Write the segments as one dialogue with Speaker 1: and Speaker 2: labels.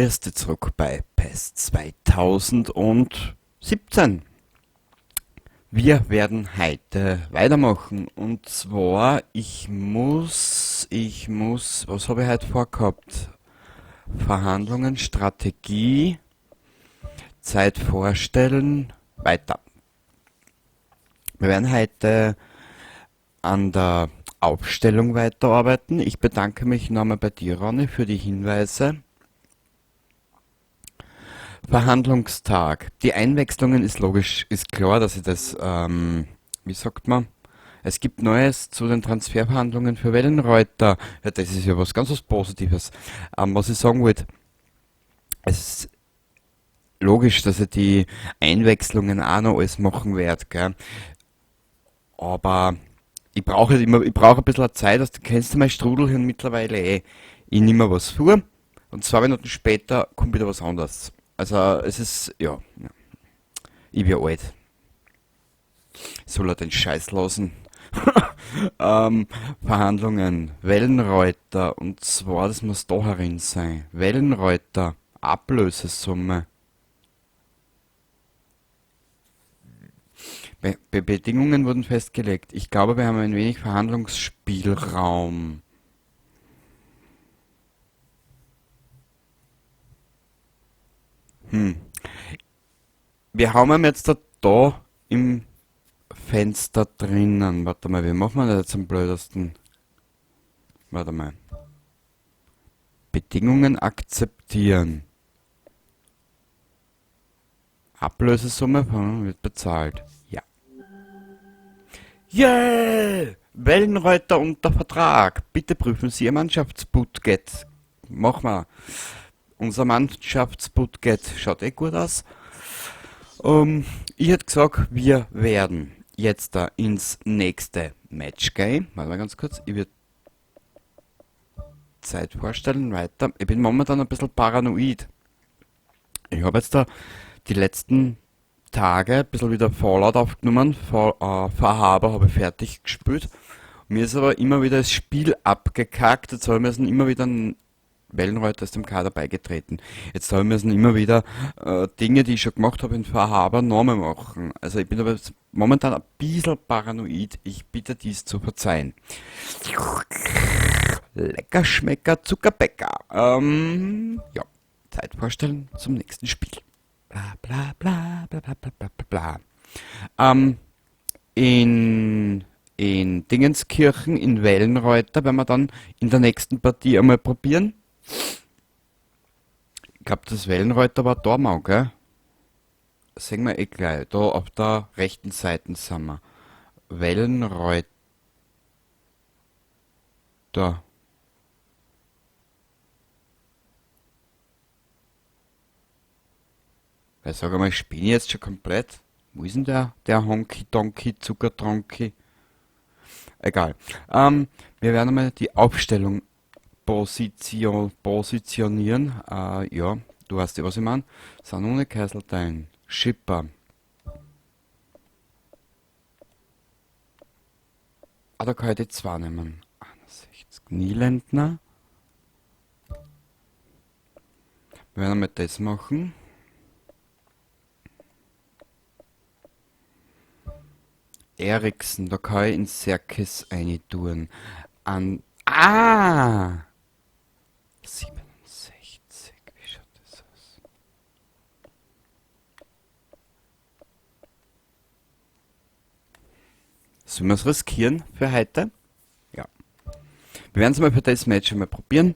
Speaker 1: Grüß dich zurück bei PES 2017. Wir werden heute weitermachen und zwar, ich muss, was habe ich heute vorgehabt? Verhandlungen, Strategie, Zeit vorstellen, weiter. Wir werden heute an der Aufstellung weiterarbeiten. Ich bedanke mich nochmal bei dir, Ronny, für die Hinweise. Verhandlungstag. Die Einwechslungen ist logisch, ist klar, dass ich das, wie sagt man? Es gibt Neues zu den Transferverhandlungen für Wellenreuther. Ja, das ist ja was ganz was Positives. Was ich sagen wollte, es ist logisch, dass ich die Einwechslungen auch noch alles machen werde, gell? Aber ich brauche halt immer, ich brauche ein bisschen Zeit, also du kennst ja mein Strudelhirn mittlerweile eh. Ich nehme mir was vor und 2 Minuten später kommt wieder was anderes. Also es ist, ja, ja. Ich bin alt. Soll er den Scheiß lassen? Verhandlungen, Wellenreuther, und zwar, das muss da herin sein. Wellenreuther, Ablösesumme. Bedingungen wurden festgelegt. Ich glaube, wir haben ein wenig Verhandlungsspielraum. Wir haben ihn jetzt da im Fenster drinnen. Warte mal, wie machen wir das jetzt am blödesten? Warte mal. Bedingungen akzeptieren. Ablösesumme wird bezahlt. Ja. Yeah! Wellenreuther unter Vertrag. Bitte prüfen Sie Ihr Mannschaftsbudget. Mach mal. Unser Mannschaftsbudget schaut eh gut aus. Ich hätte gesagt, wir werden jetzt da ins nächste Match gehen. Warte mal ganz kurz. Ich würd Zeit vorstellen. Weiter. Ich bin momentan ein bisschen paranoid. Ich hab jetzt da die letzten Tage ein bisschen wieder Fallout aufgenommen. Far Harbor habe ich fertig gespielt. Mir ist aber immer wieder das Spiel abgekackt. Jetzt habe ich mir immer wieder ein Wellenreuther ist dem Kader beigetreten. Jetzt habe ich müssen immer wieder Dinge, die ich schon gemacht habe in Far Harbor, nochmal machen. Also ich bin aber jetzt momentan ein bisschen paranoid. Ich bitte dies zu verzeihen. Lecker Schmecker Zuckerbäcker. Ja, Zeit vorstellen zum nächsten Spiel. Bla bla bla bla bla bla bla bla. In Dingenskirchen, in Wellenreuther, werden wir dann in der nächsten Partie einmal probieren. Ich glaub, das Wellenreuther war da mal, gell? Das sehen wir eh gleich. Da auf der rechten Seite sind wir. Wellenreuther. Weil sag einmal, ich spinne jetzt schon komplett. Wo ist denn der Honky Donky Zuckertronky? Egal. Wir werden einmal die Aufstellung positionieren. Ja, du weißt ja, was ich mein. Sanone, Kaiserstein, Schipper. Ah, da kann ich die 2 nehmen. 61. Nielendner. Wir werden einmal das machen. Eriksen, da kann ich in Serkis reintun. An. Ah! 67, wie schaut das aus? Sollen wir's riskieren für heute? Ja. Wir werden's mal für das Match einmal probieren.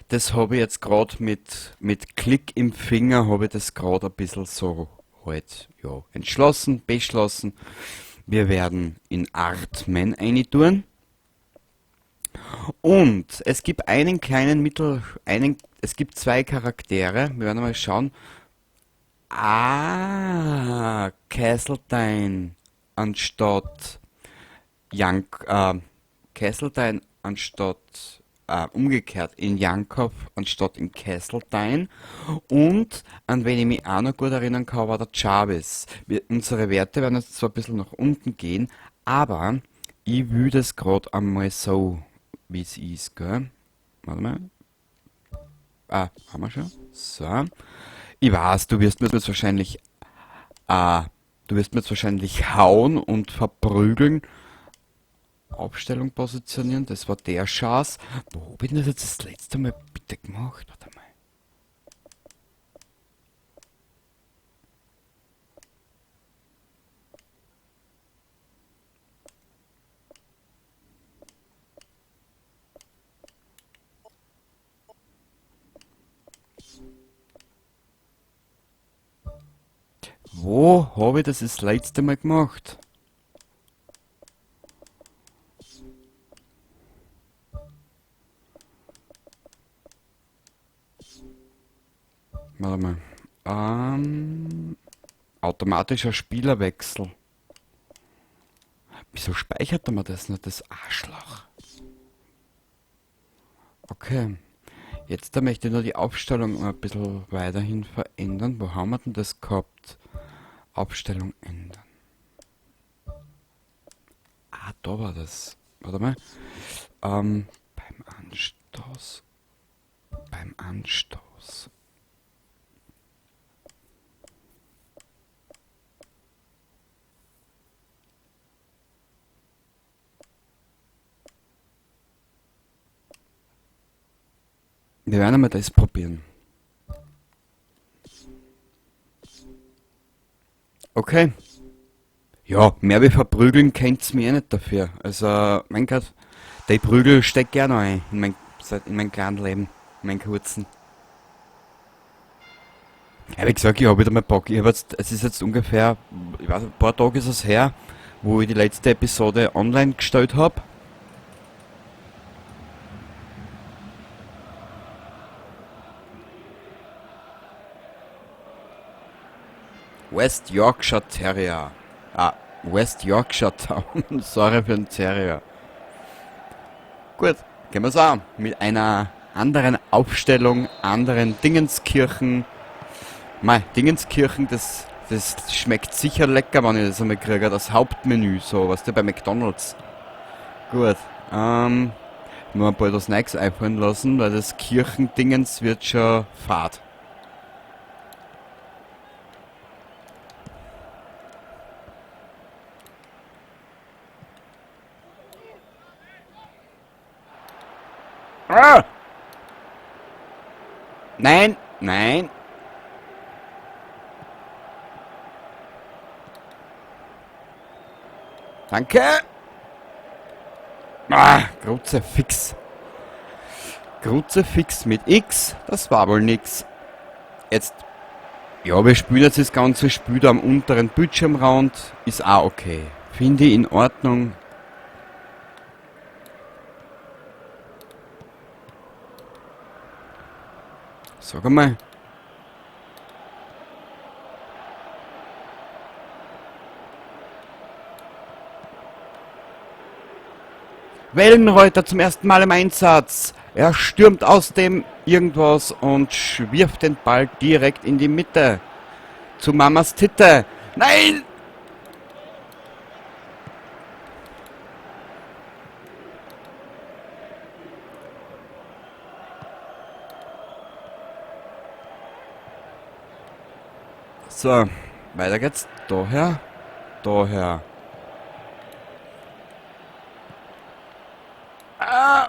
Speaker 1: Das habe ich jetzt grad mit Klick im Finger, habe ich das grad ein bisschen so halt, ja, entschlossen, beschlossen. Wir werden in Artman reintun. Und es gibt einen kleinen Mittel, einen, es gibt 2 Charaktere. Wir werden mal schauen. Ah, Castletine anstatt Jank, Castletine anstatt umgekehrt in Jankov anstatt in Castletine. Und an wen ich mich auch noch gut erinnern kann, war der Jarvis. Unsere Werte werden jetzt zwar ein bisschen nach unten gehen, aber ich will das grad einmal so, wie es ist, gell? Warte mal. Ah, haben wir schon. So. Ich weiß, du wirst mir jetzt wahrscheinlich, du wirst mir jetzt wahrscheinlich hauen und verprügeln. Aufstellung positionieren, das war der Schatz. Wo hab ich denn das jetzt das letzte Mal bitte gemacht? Warte mal. Wo habe ich das das letzte Mal gemacht? Warte mal. Automatischer Spielerwechsel. Wieso speichert man das nicht, das Arschloch? Okay. Jetzt da möchte ich nur die Aufstellung ein bisschen weiterhin verändern. Wo haben wir denn das gehabt? Aufstellung ändern. Ah, da war das. Warte mal. Beim Anstoß. Beim Anstoß. Wir werden einmal das probieren. Okay. Ja, mehr wie verprügeln kennt's mir eh nicht dafür. Also, mein Gott, die Prügel steckt gerne ein in mein kleinen Leben, in meinen kurzen. Ja, wie gesagt, ich hab wieder mal Bock. Ich hab jetzt, es ist jetzt ungefähr, ich weiß, ein paar Tage ist es her, wo ich die letzte Episode online gestellt hab. West Yorkshire Terrier. Ah, West Yorkshire Town. Sorry für den Terrier. Gut, gehen wir's an. Mit einer anderen Aufstellung, anderen Dingenskirchen. Mei, Dingenskirchen, das schmeckt sicher lecker, wenn ich das einmal kriege. Das Hauptmenü, so, weißt du, bei McDonald's. Gut, nur ein paar was Neues einfallen lassen, weil das Kirchendingens wird schon fad. Ah! Nein, nein. Danke. Ah, Kruzifix. Kruzifix mit X, das war wohl nix. Jetzt, ja, wir spielen jetzt das ganze Spiel da am unteren Bildschirmrand. Ist auch okay. Finde ich in Ordnung. Sag einmal. Wellenreuther zum ersten Mal im Einsatz. Er stürmt aus dem irgendwas und wirft den Ball direkt in die Mitte. Zu Mamas Titte. Nein! So, weiter geht's. Daher, daher. Ah!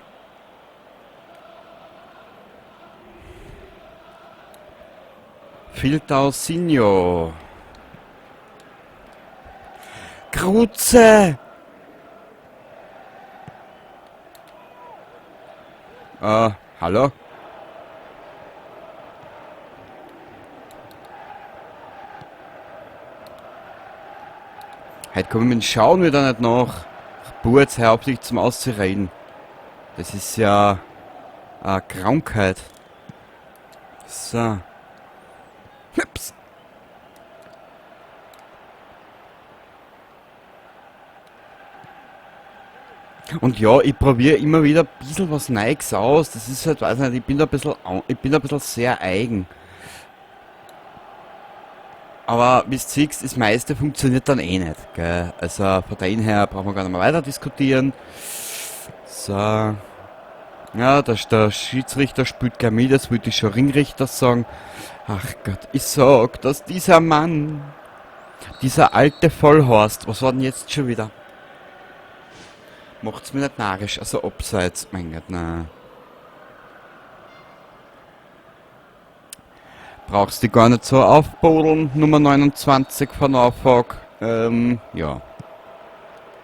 Speaker 1: Filtausinho. Kruze! Hallo? Heute komme ich mit dem Schauen wieder nicht nach. Burz, hör auf dich zum Auszureden. Das ist ja eine Krankheit. So. Ups. Und ja, ich probiere immer wieder ein bisschen was Neues aus. Das ist halt, weiß nicht, ich bin da ein bisschen au-, ich bin da ein bisschen sehr eigen. Aber wie du siehst, das meiste funktioniert dann eh nicht, gell? Also von dem her brauchen wir gar nicht mehr weiter diskutieren. So. Ja, der Schiedsrichter spielt gleich mit, das wollte ich schon Ringrichter sagen. Ach Gott, ich sag, dass dieser Mann, dieser alte Vollhorst, was war denn jetzt schon wieder? Macht's mir nicht narrisch, also abseits, mein Gott, na. Brauchst du gar nicht so aufbodeln, Nummer 29 von Anfang. Ja.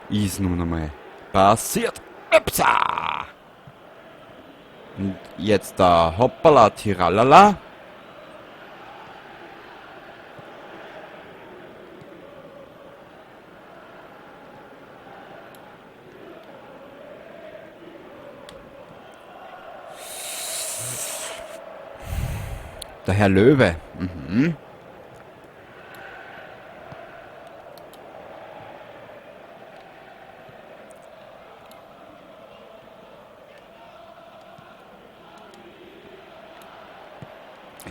Speaker 1: Ist nun einmal passiert. Upsa! Und jetzt da, hoppala, tiralala. Der Herr Löwe. Mhm.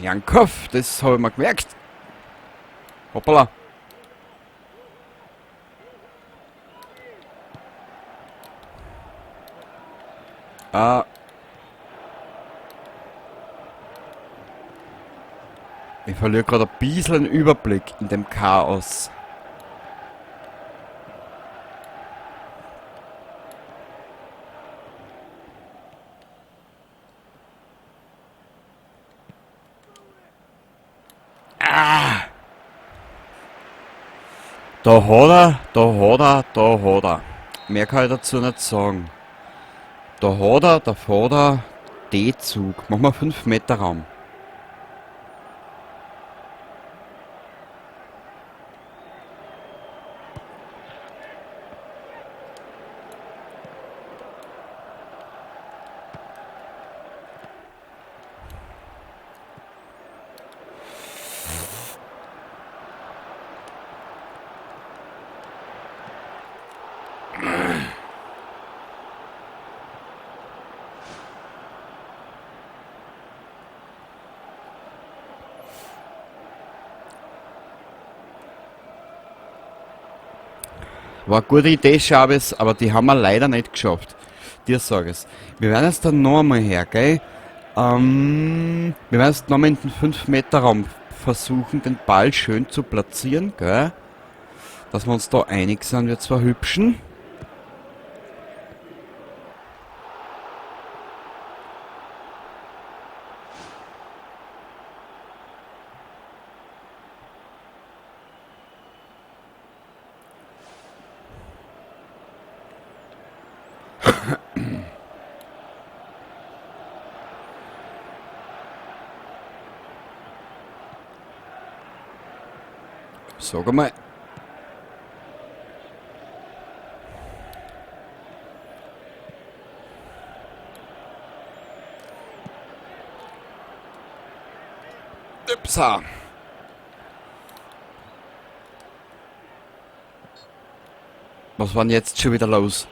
Speaker 1: Jankov, das habe ich mir gemerkt. Hoppala. Ah. Ich verliere gerade ein bisschen den Überblick in dem Chaos. Ah! Da hat er, da hat er, da hat er. Mehr kann ich dazu nicht sagen. Da hat er, da fährt er, D-Zug. Machen wir 5 Meter Raum. War eine gute Idee, Chavez, aber die haben wir leider nicht geschafft. Dir sag ich's. Wir werden jetzt dann noch einmal her, gell? Wir werden jetzt noch einmal in den 5-Meter-Raum versuchen, den Ball schön zu platzieren, gell? Dass wir uns da einig sind, wir zwei Hübschen. Sag einmal. Upsa. Was war denn jetzt schon wieder los?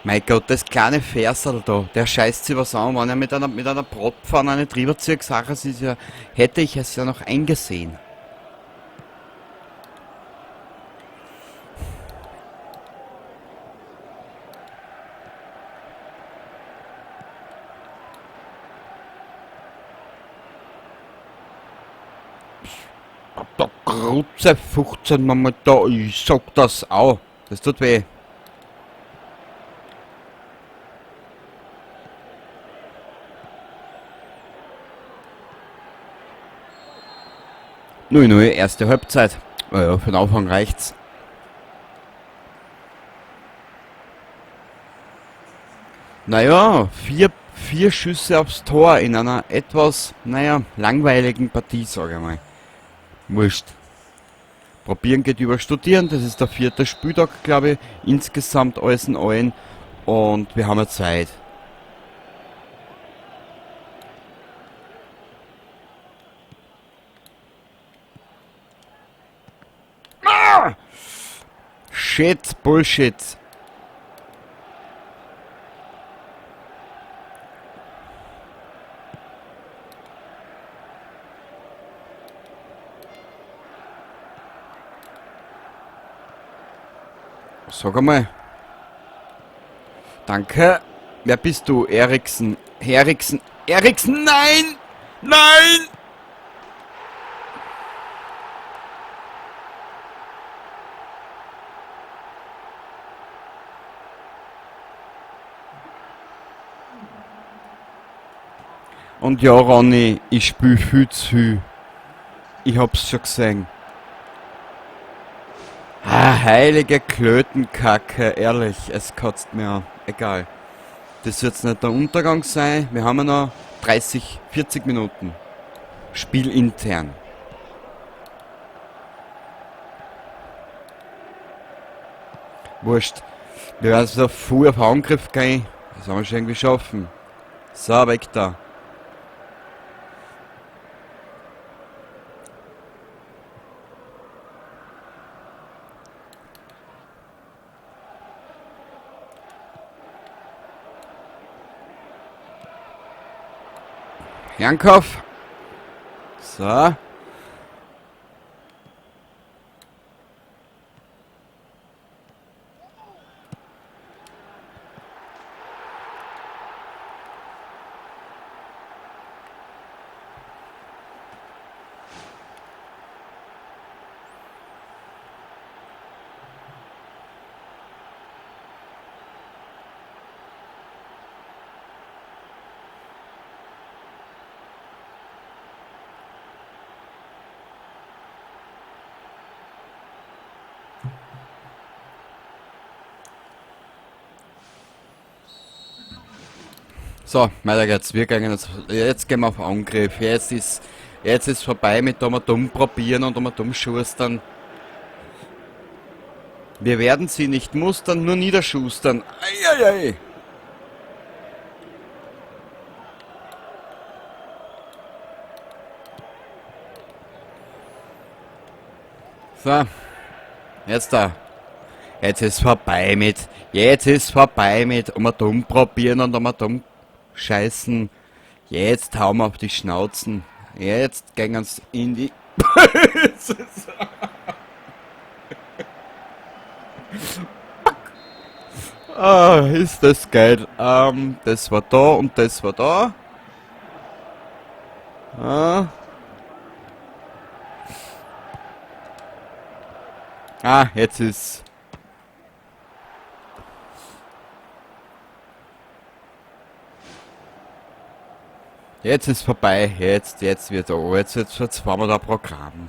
Speaker 1: Mein Gott, das kleine Ferserl da, der scheißt sich was an, wenn er mit einer Bratpfanne eine drüber zieht, Sache ist ja, hätte ich es ja noch eingesehen. Da Grutze 15 Mal da, ich sag das auch. Das tut weh. Null, null, erste Halbzeit. Ja, für den Anfang reicht's. Naja, vier Schüsse aufs Tor in einer etwas, naja, langweiligen Partie, sag ich mal. Wurscht. Probieren geht über Studieren, das ist der 4. Spieltag, glaub ich, insgesamt alles in allen. Und wir haben ja Zeit. Ah! Shit, Bullshit. Sag einmal. Danke. Wer bist du? Eriksen. Eriksen. Eriksen, nein! Nein! Und ja, Ronny, ich spiel viel zu viel. Ich hab's schon gesehen. Ah, heilige Klötenkacke, ehrlich, es kotzt mir an. Egal. Das wird jetzt nicht der Untergang sein. Wir haben ja noch 30, 40 Minuten. Spielintern. Wurscht. Wir werden so früh auf Angriff gehen. Das haben wir schon irgendwie schaffen. So, weg da. Jankov. So. So, weiter geht's. Wir gehen jetzt gehen wir auf Angriff. Jetzt ist vorbei mit da mal dumm probieren und mal dumm schustern. Wir werden sie nicht mustern, nur niederschustern. Eieiei. So, jetzt da. Jetzt ist vorbei mit. Jetzt ist vorbei mit. Um dumm probieren und um dumm scheißen. Jetzt hauen wir auf die Schnauzen. Jetzt gehen wir in die... Ah, ist das geil. Das war da und das war da. Ah. Ah, jetzt ist... Jetzt ist vorbei, jetzt wird oh, jetzt fahren wir da Programm.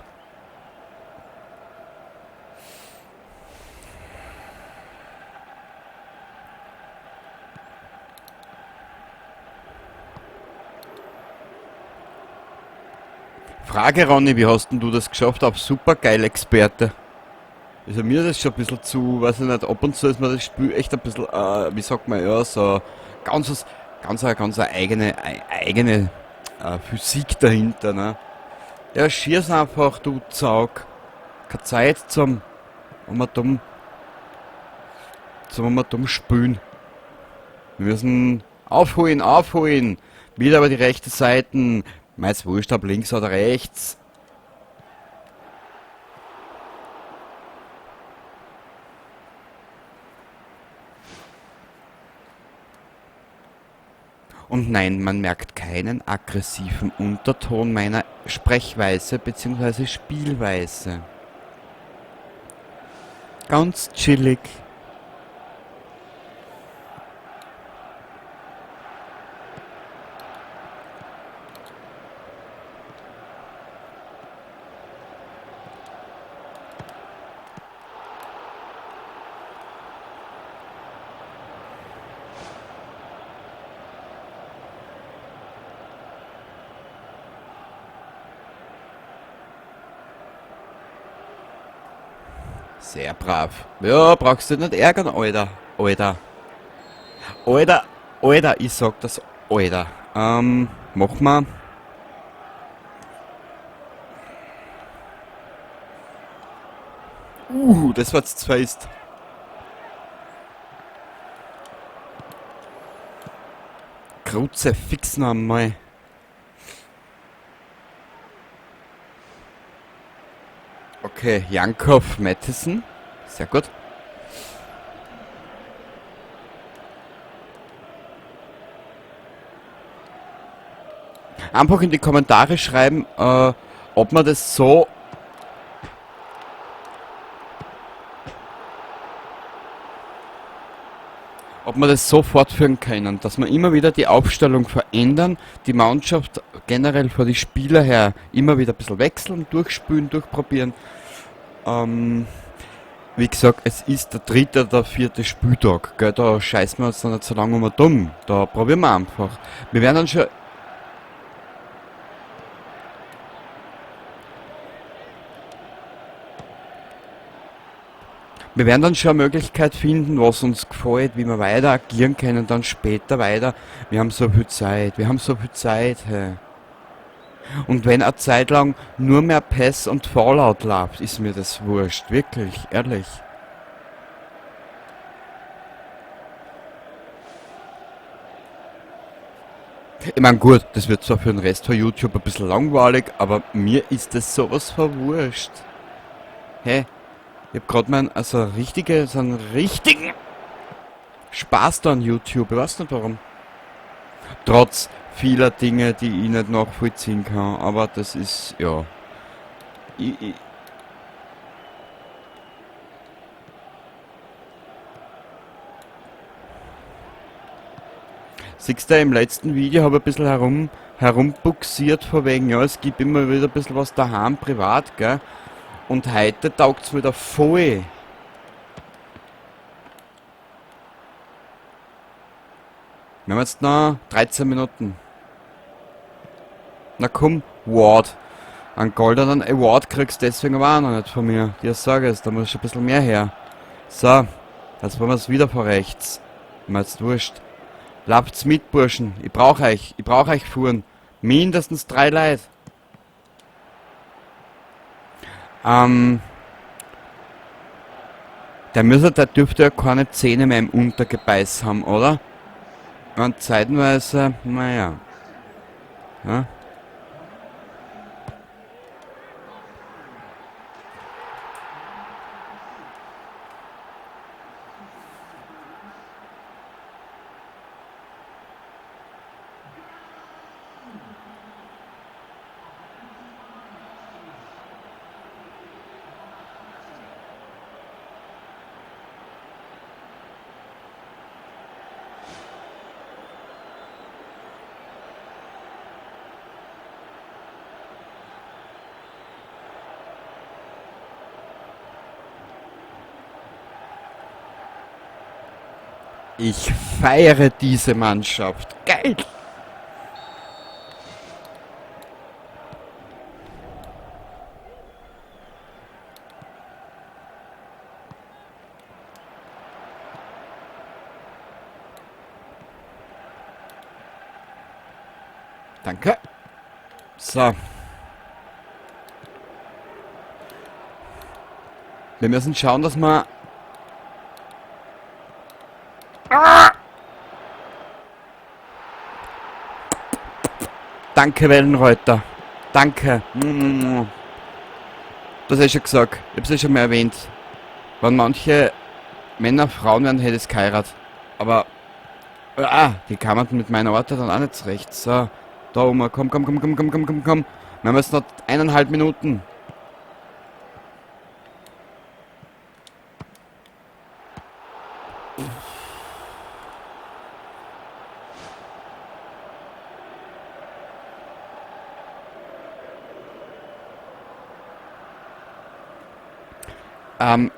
Speaker 1: Frage, Ronny, wie hast denn du das geschafft auf Supergeil-Experte? Also mir ist das schon ein bisschen zu, weiß ich nicht, ab und zu ist mir das Spiel echt ein bisschen, wie sagt man, ja, so ganz eine eigene Physik dahinter, ne? Ja, schieß einfach, du Zaug. Keine Zeit zum dumm spülen. Wir müssen aufholen, aufholen. Wieder über die rechte Seite. Meist wurscht, ob links oder rechts. Und nein, man merkt keinen aggressiven Unterton meiner Sprechweise bzw. Spielweise. Ganz chillig. Sehr brav. Ja, brauchst du dich nicht ärgern, Alter. Alter. Alter, Alter, ich sag das, Alter. Mach mal. Das war zu fest. Kruzifix noch einmal. Okay, Jankov Mattison. Sehr gut. Einfach in die Kommentare schreiben, ob man das so ob wir das so fortführen können, dass wir immer wieder die Aufstellung verändern, die Mannschaft generell vor die Spieler her immer wieder ein bisschen wechseln, durchspülen, durchprobieren. Wie gesagt, es ist der dritte oder vierte Spieltag, gell? Da scheißen wir uns dann nicht so lange um dumm. Da probieren wir einfach. Wir werden dann schon... Wir werden dann schon eine Möglichkeit finden, was uns gefällt, wie wir weiter agieren können, dann später weiter. Wir haben so viel Zeit, wir haben so viel Zeit. Hey. Und wenn eine Zeit lang nur mehr PES und Fallout läuft, ist mir das wurscht, wirklich, ehrlich. Ich mein, gut, das wird zwar für den Rest von YouTube ein bisschen langweilig, aber mir ist das sowas verwurscht. Hä? Ich hab grad meinen, also richtige, so einen richtigen Spaß da an YouTube, ich weiß nicht warum. Trotz vieler Dinge, die ich nicht nachvollziehen kann, aber das ist, ja. Ich Siehst du, im letzten Video hab ich ein bisschen herumbuxiert von wegen, ja, es gibt immer wieder ein bisschen was daheim, privat, gell. Und heute taugt's wieder voll. Wir haben jetzt noch 13 Minuten. Na komm, Ward. Einen goldenen Award kriegst du deswegen aber auch noch nicht von mir. Dir sag es, da muss schon ein bisschen mehr her. So, jetzt wollen wir's wieder von rechts. Mir jetzt wurscht. Laufts mit, Burschen. Ich brauch euch. Ich brauch euch fuhren. Mindestens 3 Leute. Der dürfte ja keine Zähne mehr im Untergebeiß haben, oder? Und zeitenweise, naja. Ja. Ich feiere diese Mannschaft. Geil! Danke. So. Wir müssen schauen, dass wir... Ah! Danke, Wellenreuther. Danke. Das hab ich schon gesagt. Ich hab's ja schon mal erwähnt. Wenn manche Männer Frauen werden, hätte ich geheiratet. Aber... Ah, die kamen mit meiner Orte dann auch nicht zurecht. So, da oben. Komm, komm, komm, komm, komm, komm, komm, komm. Wir haben jetzt noch eineinhalb Minuten.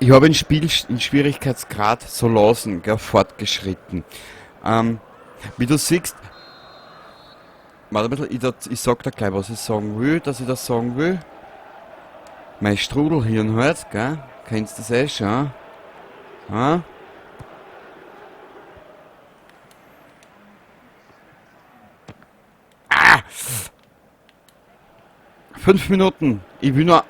Speaker 1: Ich habe ein Spiel in Schwierigkeitsgrad so lassen, gell, fortgeschritten. Wie du siehst, warte ein bisschen, ich sag da gleich, was ich sagen will, dass ich das sagen will. Mein Strudelhirn halt, gell? Kennst du das eh schon? Ha? Ah! 5 Minuten. Ich will nur...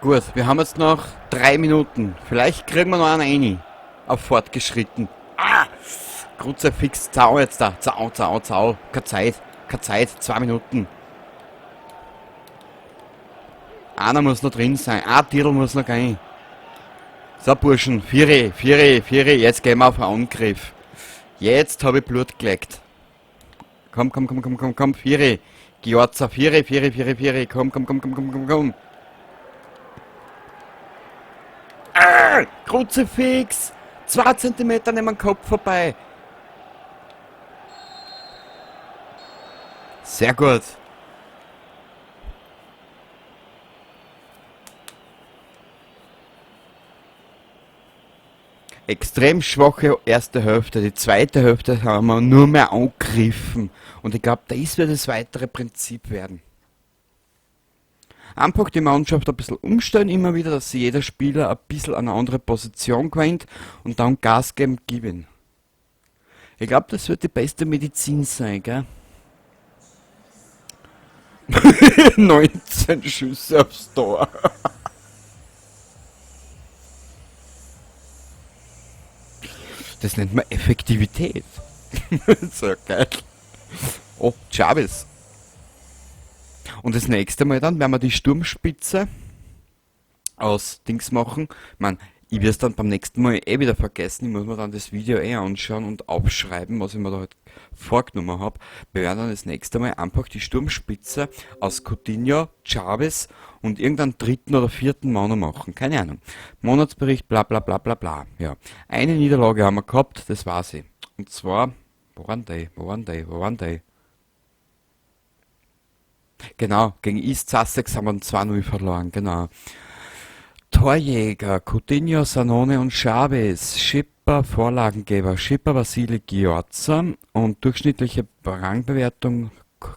Speaker 1: Gut, wir haben jetzt noch 3 Minuten. Vielleicht kriegen wir noch einen rein. Auf fortgeschritten. Ah! Kruzifix, zau jetzt da. Zau, zau, zau. Keine Zeit. Keine Zeit. 2 Minuten. Einer muss noch drin sein. Ein Titel muss noch gehen. So, Burschen. Vieri, Vieri, Vieri. Jetzt gehen wir auf einen Angriff. Jetzt habe ich Blut geleckt. Komm, komm, komm, komm, komm, komm. Vieri. Giorza. Vieri, Vieri, Vieri, Vieri. Komm, komm, komm, komm, komm, komm, komm. Ah, Kruzifix! 2 Zentimeter neben dem Kopf vorbei. Sehr gut. Extrem schwache erste Hälfte. Die zweite Hälfte haben wir nur mehr angegriffen. Und ich glaub, das wird das weitere Prinzip werden. Einfach die Mannschaft ein bisschen umstellen immer wieder, dass sich jeder Spieler ein bisschen eine andere Position gewinnt und dann Gas geben, geben. Ich glaub, das wird die beste Medizin sein, gell? 19 Schüsse aufs Tor. Das nennt man Effektivität. So geil. Oh, Chavez. Und das nächste Mal dann werden wir die Sturmspitze aus Dings machen. Ich mein, ich werde es dann beim nächsten Mal eh wieder vergessen. Ich muss mir dann das Video eh anschauen und aufschreiben, was ich mir da halt vorgenommen hab. Wir werden dann das nächste Mal einfach die Sturmspitze aus Coutinho, Chavez und irgendeinen dritten oder vierten Mann machen. Keine Ahnung. Monatsbericht, bla bla bla bla bla. Ja. Eine Niederlage haben wir gehabt, das war sie. Und zwar, wo waren die? Wo waren die? Wo waren die? Genau, gegen East Sussex haben wir 2-0 verloren, genau. Torjäger, Coutinho, Zanone und Chavez, Schipper, Vorlagengeber, Schipper, Vasili, Giorza und durchschnittliche Rangbewertung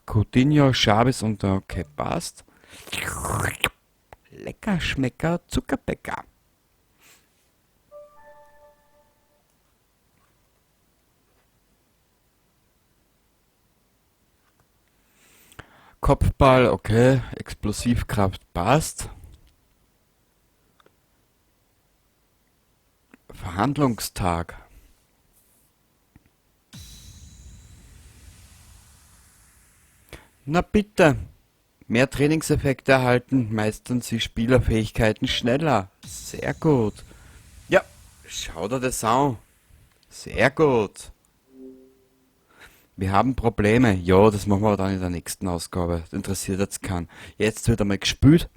Speaker 1: Coutinho, Chavez und okay, passt. Lecker Schmecker, Zuckerbäcker. Kopfball, okay, Explosivkraft passt. Verhandlungstag. Na bitte. Mehr Trainingseffekte erhalten, meistern sie Spielerfähigkeiten schneller. Sehr gut. Ja, schau dir das an. Sehr gut. Wir haben Probleme. Ja, das machen wir dann in der nächsten Ausgabe. Das interessiert jetzt keinen. Jetzt wird einmal gespielt.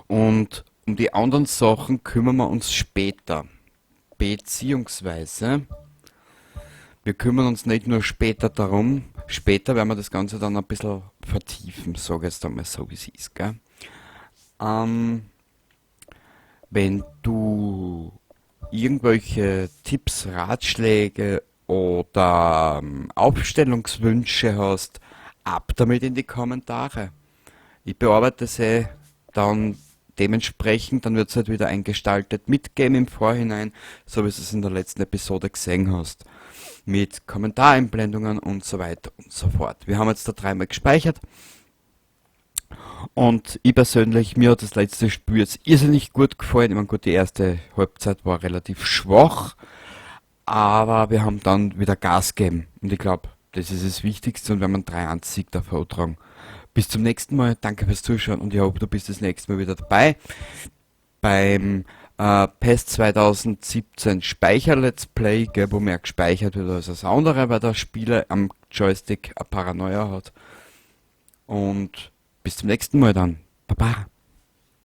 Speaker 1: Und um die anderen Sachen kümmern wir uns später. Beziehungsweise, wir kümmern uns nicht nur später darum, später werden wir das Ganze dann ein bisschen vertiefen, sag ich jetzt einmal so, wie es ist, gell? Wenn du irgendwelche Tipps, Ratschläge oder Aufstellungswünsche hast, ab damit in die Kommentare. Ich bearbeite sie dann dementsprechend, dann wird's halt wieder ein gestaltet mitgeben im Vorhinein, so wie du es in der letzten Episode gesehen hast. Mit Kommentareinblendungen und so weiter und so fort. Wir haben jetzt da 3-mal gespeichert. Und ich persönlich, mir hat das letzte Spiel jetzt irrsinnig gut gefallen. Ich meine, gut, die erste Halbzeit war relativ schwach, aber wir haben dann wieder Gas gegeben. Und ich glaub, das ist das Wichtigste und wenn man 3-1-Sieg davon tragen. Bis zum nächsten Mal, danke fürs Zuschauen und ich hoffe, du bist das nächste Mal wieder dabei beim PES 2017 Speicher Let's Play, gell, wo mehr gespeichert wird als das andere, weil der Spieler am Joystick eine Paranoia hat. Und bis zum nächsten Mal dann. Baba.